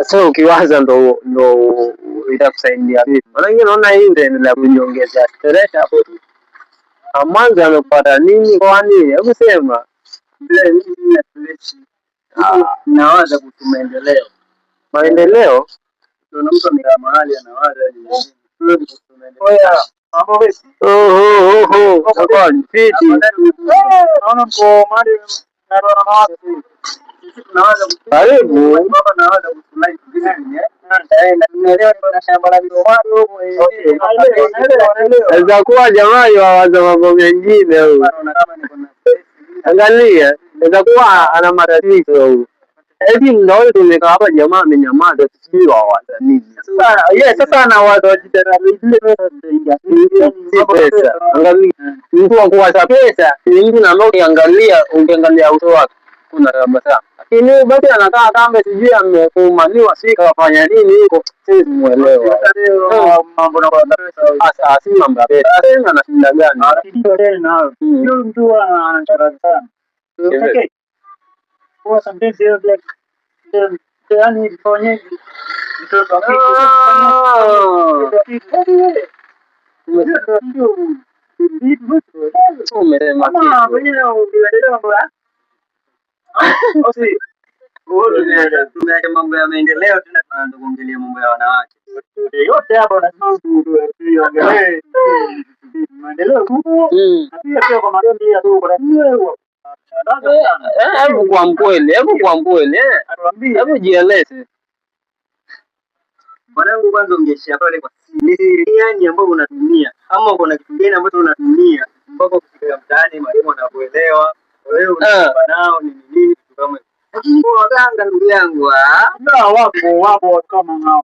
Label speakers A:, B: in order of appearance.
A: Sasa ukiwaza ndo itakusaidia vipi? Maana ingine naona hii itaendelea kujiongezea stress hapo tu. Na mwanzo amepata nini kwani? Hebu sema. Ah,
B: Nawaza kuhusu maendeleo.
A: Maendeleo.
B: Kuna mtu amekaa mahali anawaza ni nini? Kuhusu maendeleo. Mambo vipi?
A: Oh, oh, oh, oh. Fiti.
B: Naona mko mahali na mawazo. Sisi tunawaza kuhusu
A: Karibu.
B: baba nawaza kuhusu life vizuri, eh? Eh, na tunaelewa na shamba la tomato, eh.
A: Naweza kuwa jamaa wawaza mambo mengine huyu.
B: Naona kama niko na stress.
A: Angalia, naweza kuwa ana matatizo huyu. Eti muda wote tumekaa hapa jamaa amenyamaza, sijui wawaza nini.
B: Sasa yeye sasa anawaza wajitarabii pesa zitaingia.
A: Si pesa. Angalia, mtu wa kuwaza pesa ni mtu na ukiangalia, ukiangalia uso wake kuna tabasamu. Lakini huyu basi anakaa kama sijui ameumaniwa, si kafanya nini huko, sisi muelewa.
B: Mambo na pesa.
A: Sasa si mambo ya pesa. Sasa ana shida gani?
B: Tena yule mtu anachora sana. Okay. Kwa sometimes yeye yani ifanye mtoto wa kike.
A: Ah.
B: Mtoto wa kike.
A: Umesema
B: Kama
A: kitu.
B: pengine ukiendelea mambo ya
C: Tumeacha mambo ya maendeleo tena tunaanza kuongelea mambo ya wanawake.
B: Yote hapa na sisi tuongelee maendeleo tu na pia kwa madeni pia tu kuna
A: Eh, hebu kwa mkweli, hebu kwa mkweli, eh.
B: atuambie
A: Hebu jieleze.
C: Mwanangu, kwanza ungeishia pale kwa siri gani ambayo unatumia ama kuna kitu gani ambacho unatumia mpaka ukifika mtaani mwalimu anakuelewa wewe unakuwa nao ni nini kitu kama hicho. Lakini kwa waganga ndugu yangu, ah,
B: na wapo watu kama hao.